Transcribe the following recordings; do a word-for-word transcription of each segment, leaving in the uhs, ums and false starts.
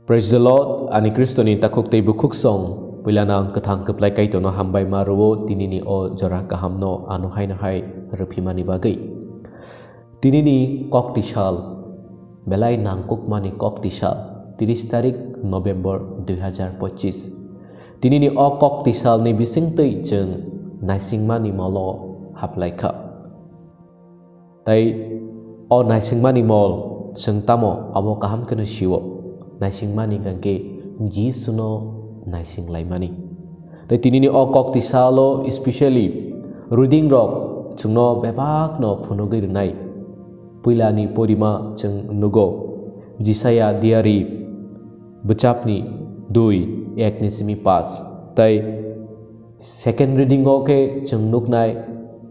Praise the Lord, ani Kristoni takhuk tei bukhuk song, puilano ang kwthang kwplai Kaitorno hambai ma rwo, tinini o jora kahamno ano haino hai rwphimani bagwi. Tinini kok tisal, belai nangkukmani kok tisal, tiris tarik November dui hazar pochis. Tinini o kok tisalni bisingtwi chwng naisingmani molo haplaikha. Tai o naisingmani mol chwng tamo abo kaham kheno sio. Naisingmani hwnkhe Jisuno naisinglaimani. Tai tinini o kok tisalo specially reading rok chwngno bebakno phunugwi rwnai. Puilani porima chwng nugo Jisaya diari bwchapni dui, ek ni simi pas. Tai second reading o khe chwng nuknai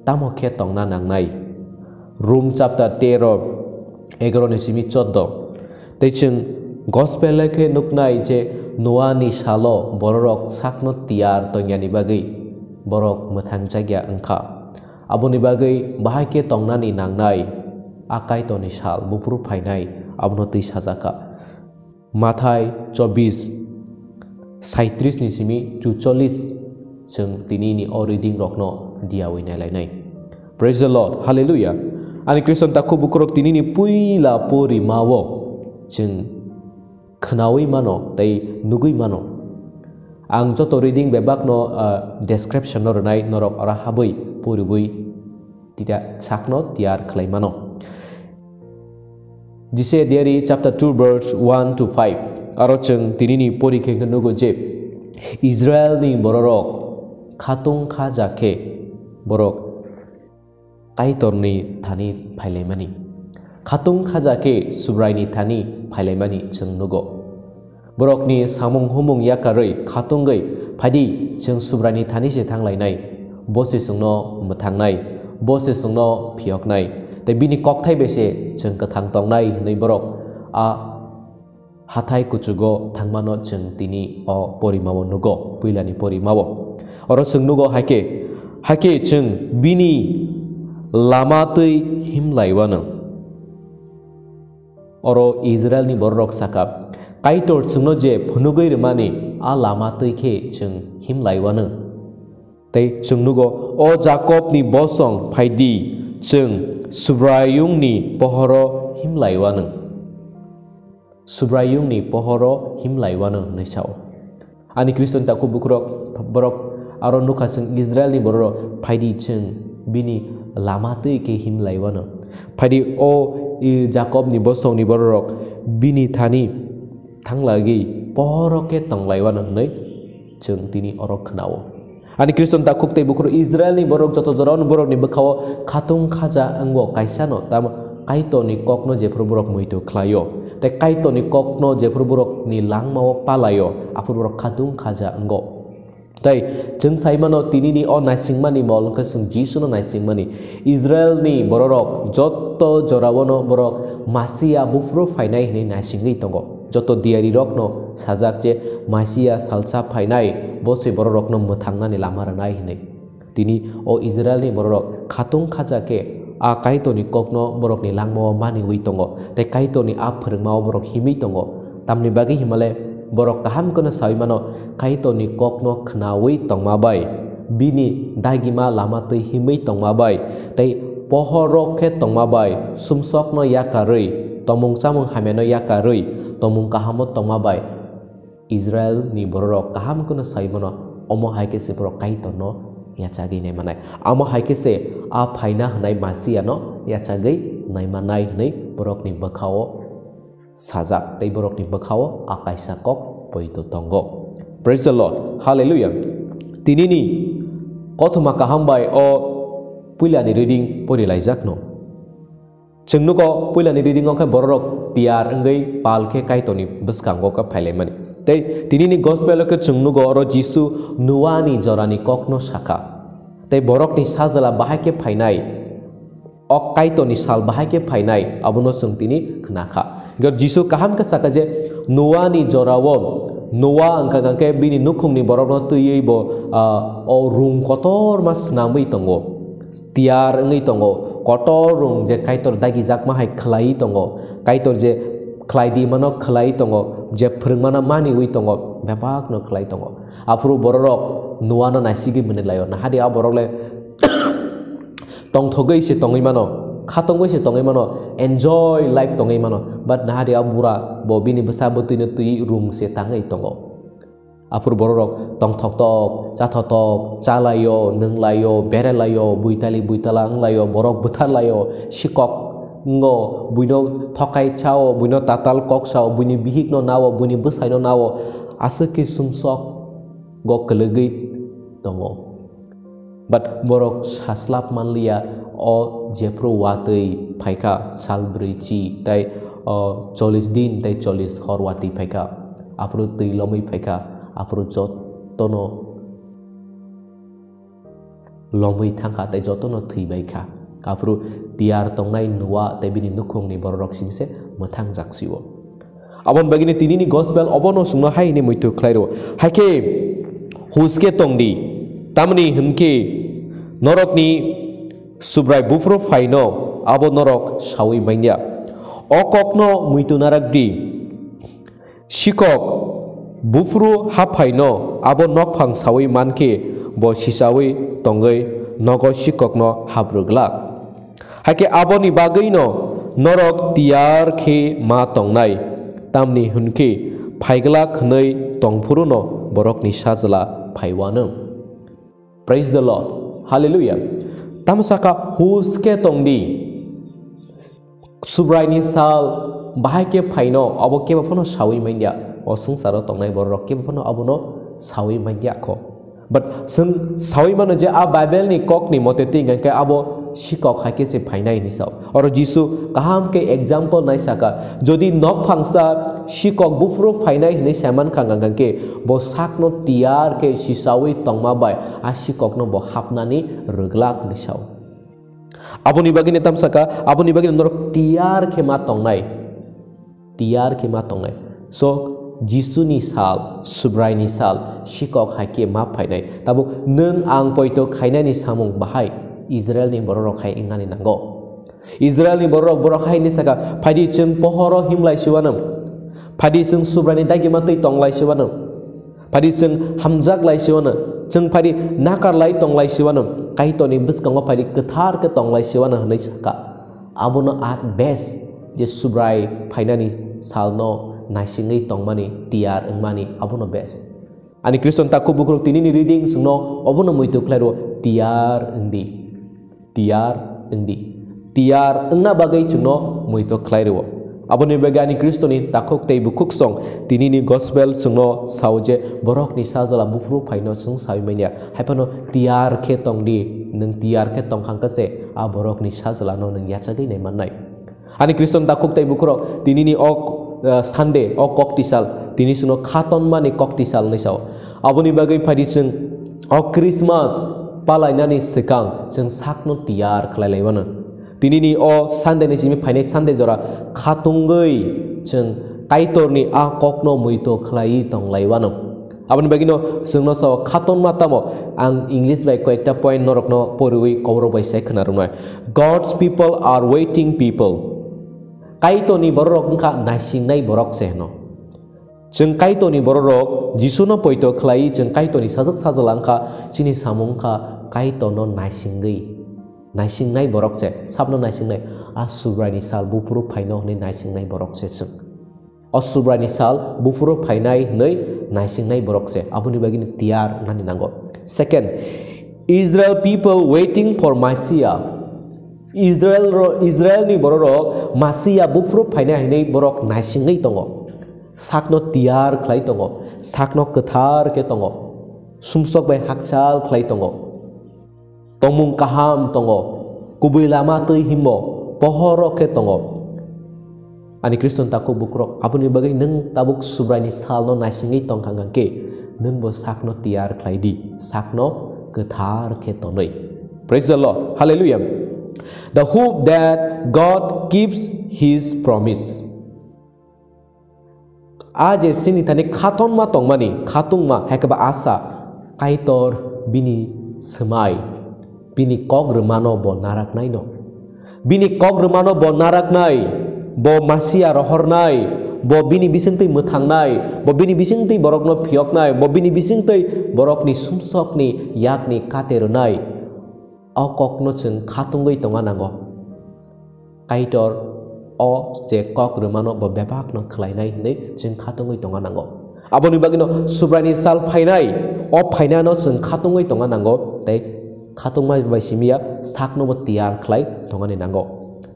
tamo khe tongna nangnai. Rom chapter tero, egaro ni simi choddo. Tei chwng gospel o khe nuknai je Noani salo bororok sakno tiyar tongyani bagwi borok mwthangjakya wngkha. Aboni bagwi bahai khe tongnani nangnai, a Kaitorni sal buphuru phainai abono twi sajakha. Mathai chobbish, saitris ni simi chuchollis chwng tinini o reading rokno diyawi nailainai. Praise the Lord, hallelujah. Ani Khristan takhuk bukhurok tinini puila porimao chwng khnawi mano tei nugwi mano. Ang joto reading bebakno, ah, description no rwnai, norok ora habwi poriwi tita sakno tiyar khlai mano. Jise diary chapter two verse one to five. Aro chwng tinini pori khe nugo je Israel ni bororok khatung khaja khe borok Kaitorni thani phailaimani. Khatung khaja khe Subraini thani phailaimani chwng nugo. Borokni samung humung yakarwi khatungwi, "Phaidi, chwng Subraini thani se thanglainai, bo se chwngno mwthangnai, bo se chwngno phiyoknai, tei bini kokthai bai se chwng kwthang tongnai," hwnwi borok a hathai kuchugo thangmano chwng tini o porimao nugo, puilani porimao. Oro chwng nugo, haikhe, haikhe chwng bini lama twi himlaiwano. Oro Israelni bororok sakha, "Kaitor chwngno je phunugwi rwmani, a lama twi khe chwng himlaiwano." Tei chwng nugo, "O Jakobni bosong, phaidi, chwng Subraiyungni pohoro himlaiwano." Subraiyungni pohoro himlaiwano hwnwi sao. Ani Khristan takhuk bukhurok borok aro nukha chwng Israelni bororok, "Phaidi chwng bini lama twi khe himlaiwano. Phaidi o, i, Jakobni bosongni bororok bini thani thanglagwi pohoro khe tonglaiwano," hwnwi chwng tini oro khnao. Ani Khristan takhuk tei bukhurok Israelni borok joto jorao borokni bwkhao khatung khaja wngo kaisano, tamo Kaitorni kokno jephuru borok muitu khlaio, tei Kaitorni kokno jephuru borokni langmao palaio, aphuru borok khatung khaja wngo. Tei chwng sai mano, tinini o naisingmani mol wngkha chwng Jisuno naisingmani. Israelni bororok joto joraono borok Masia buphuru phainai hwnwi naisingwi tongo. Joto diyarirokno sajak je Masia salsa phainai, bo se bororokno mwthangnani lama rwnai hwnwi. Tini o Israelni bororok khatung khaja khe a Kaitorni kokno borokni langmao maniwi tongo, tei Kaitorni a phwrwngmao borok himwi tongo. Tamni bagwi himale borok kaham kheno saui mano, Kaitorni kokno khnaui tongma bai, bini dagima lama twi himwi tongma bai, tei pohor rok khe tongma bai, sumsokno yakarwi, tomung chamung hamyano yakarwi, tomung kahamo tongma bai, Israel ni bororok kaham kheno sai mano, omo hai khe se borok Kaitorno yachagwi nai manai. Amo hai khe se a phaina hwnai Masiano yachagwi nai manai hwnwi borokni bwkhao sajak, tei borokni bwkhao a kaisa kok poito tongo. Praise the Lord. Hallelujah. Tinini kothoma kaham bai o puilani reading pori laijakno. Chwng nugo, puilani reading o khe bororok tiyar wngwi pal khe Kaitorni bwskango khe phailaimani. Tei tinini gospel o khe chwng nugo, oro Jisu Noani jorani kokno sakha. Tei borokni sajla bahai khe phainai, o Kaitorni sal bahai khe phainai, abono chwng tini khna kha. Hwnkhe Jisu kaham khe sakha je, Noani jorao, Noa wngkha khe bini nukhungni borokno twiwi bo, ah, o rung kotorma swnamwi tongo. Tiyar wngwi tongo, kotor rung je Kaitor dagijakma hai khlaiwi tongo, Kaitor je khlai di mano khlai tongo, je phwrwng mano maniwi tongo, bebak no khlai tongo. Aphuru bororok Noah no naisigwi mwnwi laio, nahadi a borok le tongthogwi se tongwi mano, khatungwi se tongwi mano, enjoy life tongwi mano, but nahadi a bura bo bini bwsa bwtwi no twi rung se tangwi tongo. Aphuru bororok tongthoktok, chathotok, chalaio, nwnglaio, berelaio, buitali buitala wnglaio, borok bwtharlaio, sikok wngo, buino thokai chao, buino tatal kok sao, buini bihikno nao, buini bwsaino nao, aswk khe sumsok go kwlwgwi tongo. But borok saslap manliya, o jephru watwi phaikha, sal brwichi tei, o, chollish din tei chollish hor watwi phaikha, aphuru twi lomwi phaikha, aphuru jotono lomwi thangkha tei jotono thwibaikha. Aphuru tiyar tongnai Noah tei bini nukhungni bororok simi se mwthangjak sio. Aboni bagwino tinini gospel obono chwngno hai hwnwi muitu khlai rwo, "Hai khe hus khe tong di, tamni hwn khe norokni Subrai buphuru phaino abo norok saui manya. O kokno muitu narak di, sikok buphuru ha phaino abo nokphang saui man khe bo sisaui tongwi nogo sikokno habrwk glak." Hakhe aboni bagwino norok tiyar khe ma tongnai, tamni hwn khe phaiglak hwnwi tong phuruno borokni sajla phaiwano. Praise the Lord. Hallelujah. Tamo saka hus khe tong di. Subraini sal bahai khe phaino abo kebo phano saui manya. O swngsaro tongnai bororok kebo phano abono saui manya kho. But chwng saui mano je a Bible ni kok ni mote twi hwnkhe abo sikok hai khe se phainai hinwi sao. Oro Jisu kaham khe example nai saka, "Jodi nok phangsa sikok buphuru phainai hinwi sai mankha hwnkha khe bo sakno tiyar khe sisaui tongma bai a sikokno bo hapnani rwglak," hinwi sao. Aboni bagwino tam saka, aboni bagwino norok tiyar khe ma tongnai. Tiyar khe ma tongnai. So, Jisuni sal, Subraini sal, sikok hai khe ma phainai. Tabuk nwng ang poito khainani samung bahai Israelni bororok hai wngnani nango. Israelni bororok borok hai hinwi saka, "Phaidi chwng pohoro himlai siwano. Phaidi chwng Subraini dagima twi tonglai siwano. Phaidi chwng hamjak lai siwano. Chwng phaidi nakar lai tonglai siwano. Kaitorni bwskango phaidi kwthar khe tonglai siwano," hinwi saka. Abono at best je Subrai phainani salno naisingwi tongmani tiyar wngmani abono best. Ani Khriston takhuk bukhuk tinini reading chwngno obono muitu khlai rwo, tiyar wng di. Tiyar wng di. Tiyar wngna bagwi chwngno muitu khlai rwo. Aboni bagwi ani Khristoni takhuk tei bukhuk song tinini gospel chwngno sao je borokni sajla buphuru phaino chwng saui manya. Hai phano tiyar khe tong di, nwng tiyar khe tong kha hwnkhe se a borokni sajlano nwng yachagwi nai mannai. Ani Khriston takhuk tei bukhurok, tinini o, eh, Sunday, o kok tisal, tini chwngno kha tonmani kok tisal hinwi sao. Aboni bagwi phaidi chwng o Christmas palainani swkang chwng sakno tiyar khlai lai mano. Tinini o Sunday ni simi phainai Sunday jora kha tungwi chwng Kaitorni a kokno muitu khlaiwi tong lai mano. Aboni bagwino chwngno sao kha tonma tamo, ang English bai koyekta point norokno poriwi koborok bai sai khna rwnai. God's people are waiting people. Kaitorni bororok wngkha naisingnai borok se hwno. Chwng Kaitorni bororok Jisuno poito khlai, chwng Kaitorni sajwk sajla wngkha, chini samung wngkha Kaitorno naisingwi, naisingnai borok se, sabno naisingnai, a Subraini sal buphuru phaino hwnwi naisingnai borok se chwng. O Subraini sal buphuru phainai hwnwi naisingnai borok se, aboni bagwino tiyar wngnani nango. Second, Israel people waiting for Messiah. Israel ro-, Israelni bororok Masiya buphuru phainai hwnwi borok naisingwi tongo. Sakno tiyar khlai tongo, sakno kwthar khe tongo, sumsok bai hakchal khlai tongo. Tongmung kaham tongo, kubui lama twi himbo, pohoro khe tongo. Ani Khriston takhuk bukhurok, aboni bagwi nwng tabuk Subraini salno naisingwi tong kha hwnkhe, nwng bo sakno tiyar khlai di, sakno kwthar khe tonwi. Praise the Lord. Hallelujah. The hope that God keeps his promise. A je chini thani khatonma tongmani, khatungma, hai khe ba asa, Kaitor bini swmai, bini kok rwmano bo naraknaino. Bini kok rwmano bo naraknai. Bo Masia rohornai, bo bini bisingtwi mwthangnai, bo bini bisingtwi borokno phiyoknai, bo bini bisingtwi borokni sumsokni yakni kate rwnai. O kokno chwng khatungwi tongna nango. Kaitor o je kok rwmano bo bebakno khlainai hwnwi chwng khatungwi tongna nango. Aboni bagwino Subraini sal phainai, o phainano chwng khatungwi tongna nango, tei khatungma bai simi ya, sakno bo tiyar khlai tongani nango.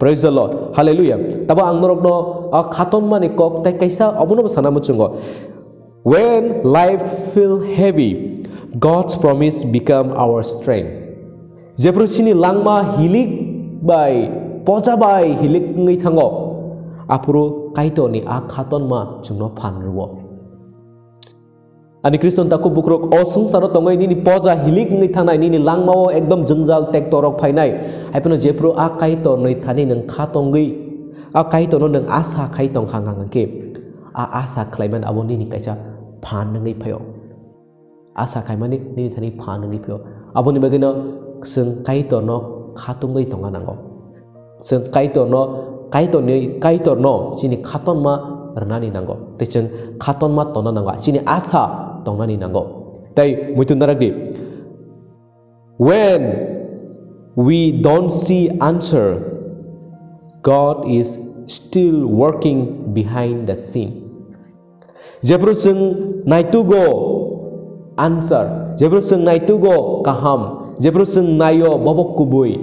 Praise the Lord. Hallelujah. Tabo ang norokno o khatonmani kok tei kaisa obono bo sana muchungo. When life feel heavy, God's promise become our strength. Jephru chini langma hilik bai, poja bai hilik wngwi thango, aphuru Kaitorni a khatonma chwngno phan rwo. Ani Khriston takhuk bukrok, o swngcharo tongwi nini poja hilik wngwi thangnai, nini langmao ekdom jwngjal tektorok phainai. Haiphano jephru a Kaitorni thani nwng kha tongwi, a Kaitorno nwng asa khai tongkha hwnkha hwnkhe, a asa khlaimani abo nini kaisa phan wngwi phaio. Asa khaimani nini thani phan wngwi phaio. Aboni bagwino chwng Kaitorno khatungwi tongna nango. Chwng Kaitorno, Kaitorni, Kaitorno chini khatonma rwnani nango. Tei chwng khatonma tongna nango. Chini asa tongnani nango. Tei muitu narakdi. When we don't see answer, God is still working behind the scene. Jephru chwng naitugo answer, jephru chwng naitugo kaham, jephru chwng naio bobo kubui,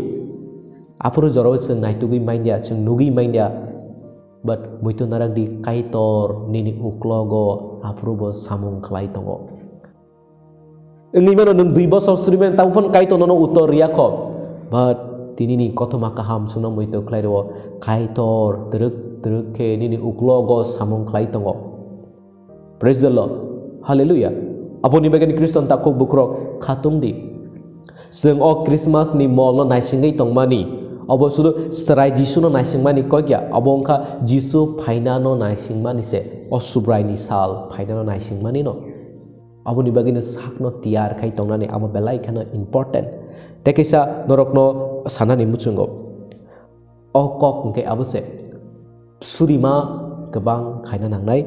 aphuru jorao chwng naitugwi manya, chwng nugwi manya. But muitu narakdi, Kaitor nini uklogo aphuru bo samung khlai tongo. Wngwi mano nwng dui bosor suri mano, tabuk phano Kaitor nono uttor riya kho. But tinini kothoma kaham chwngno muitu khlai rwo, Kaitor twrwk twrwk khe nini uklogo samung khlai tongo. Praise the Lord. Hallelujah. Aboni bagwi Khristan takhuk bukrok khatung di. Chwng o Christmas ni mol no naisingwi tongmani, obo sudu chwrai Jisu no naisingmani kok ya, obo wngkha Jisu phaina no naisingmani se, o Subrai ni sal phaina no naisingmani no. Aboni bagwi no sak no tiyar khai tongnani abo belai kheno important. Tei kaisa norok no sanani muchungo. O kok hwnkhe abo se, surima kwbang khaina nangnai,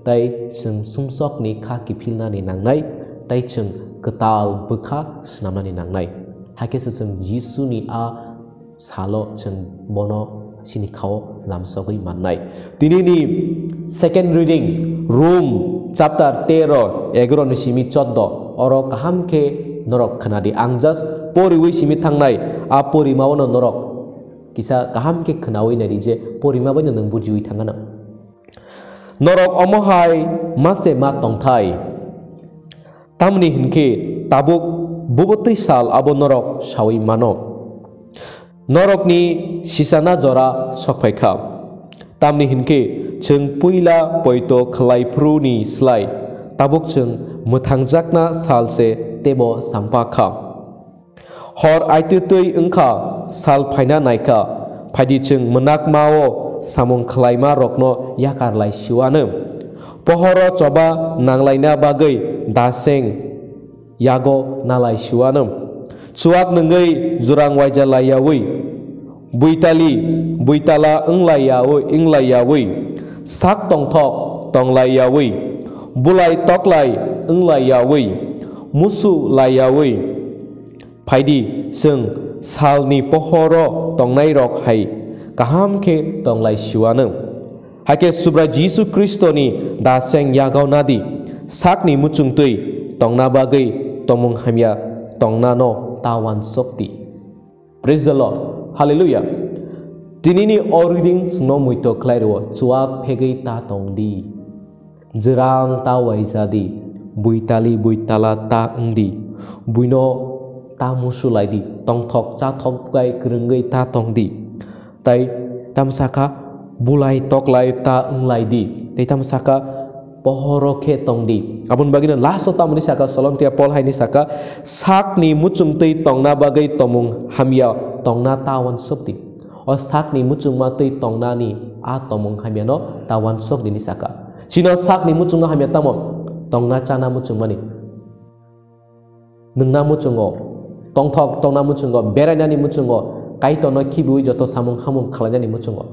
tei chwng sumsokni kha kiphilnani nangnai, tei chwng kwtal bwkha snamnani nangnai. Haikhe se chwng Jisuni a salo chwng bono chini khao lamsogwi mannai. Tinini second reading, Rom chapter tero, egaroh ni simi choddo, oro kaham khe norok khwnadi. Ang just poriwi simi thangnai, a porimao no norok kisa kaham khe khwnawi naidi je porima bai no nwng bujiwi thangano. Norok omo hai ma se ma tongthai. Tamni hinkhe tabuk bubutwi sal abo norok sawi mano. Norokni sisana jora sokphaikha. Tamni hinkhe chwng puila poito khlaiphru ni slai tabuk chwng mwthangjakna sal se teibo sampakha. Hor aitwtwi wngkha, sal phaina naikha, phaidi chwng mwnakmao samung khlaima rokno yakar lai siwano. Pohoro choba nanglaina bagwi daseng yago nalai siwano. Chuak nwngwi jurang waija laiyawi, buitali buitala wnglaiyawi, wnglaiyawi, sak tongthok tonglaiyawi, bulai toklai wnglaiyawi, musu laiyawi. Phaidi, chwng salni pohoro tongnairok hai kaham khe tonglai siwano. Hakhe Subrai Jisu Khristoni daseng yagao nadi, sakni muchungtwi tongna bagwi tomung hamya tongnano ta wansokdi. Praise the Lord. Hallelujah. Tinini o reading chwngno muito khlai rwo, chuak phegwi ta tong di. Jwrang ta waija di, buitali buitala ta wng di, buino ta musu lai di, tongthok chathok bai kwrwngwi ta tong di. Tai tamsa kha bulai toklai ta wng lai di, tai tamsa kha pohoro khe tong di. Aboni bagwino last o tamoni saka, Solomtia Paul haini saka, sakni muchungtwi tongna bagwi tomung hamya tongna ta wansok di. O sakni muchungma twi tongnani a tomung hamyano ta wansok dini saka. Chino sakni muchungma hamya tamo? Tongna chana muchungmani. Nwngna muchungo, tongthok tongna muchungo, berainani muchungo, Kaitorno khibiwi joto samung hamung khlainani muchungo.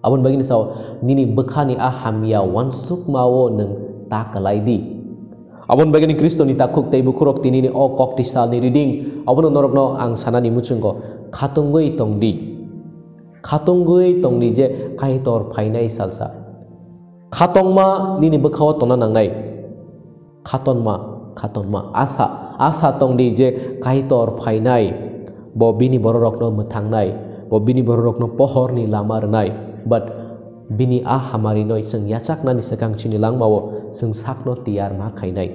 Aboni bagwi ni sao, nini bwkhani a hamya uansukmao nwng ta kwlai di. Aboni bagwi ni Khristoni takhuk tei bukhurok tinini o koktisalni reading abono norokno ang sanani muchungo khatungwi tong di. Khatungwi tong di je Kaitor phainai salsa. Khatongma nini bwkhao tongna nangnai. Khatonma, khatonma, asa, asa tong di je Kaitor phainai, bo bini bororokno mwthangnai, bo bini bororokno pohorni lama rwnai, but bini a hamarino chwng yachaknani swkang chini langmao chwng sakno tiyar ma khainai.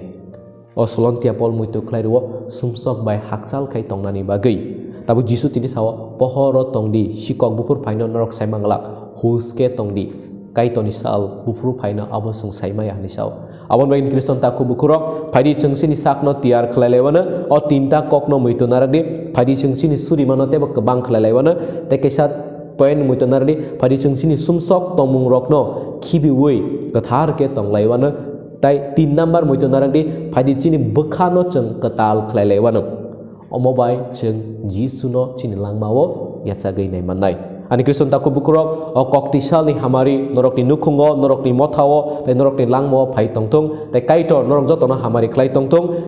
O Solontia Pol muitu khlai rwo sumsok bai hakchal khai tongnani bagwi. Tabuk Jisu tini sao, pohoro tong di, sikok buphur phaino norok sai manglak, huske tong di. Kaitorni sal buphuru phaino abo chwng sai maya hinwi sao. Aboni bagwi Khriston takhuk bukhurok, phaidi chwng chini sakno tiyar khlai laiwano, o tinta kokno muitu narak di, phaidi chwng chini surimano teibo kwbang khlai laiwano, tei kaisa point muitu narak di, phaidi chwng chini sumsok tongmungrokno khibiwi kwthar khe tong laiwano, tei tin number muitu narak di, phaidi chini bwkhano chwng kwtal khlai laiwano. Omo bai chwng Jisuno chini langmao yachagwi nai mannai. Ani Khriston takhuk bukhurok, o koktisalni hamari norokni nukhungo, norokni mothao, tei norokni langmao phai tongthung, tei Kaitor norok jotono hamari khlai tongthung.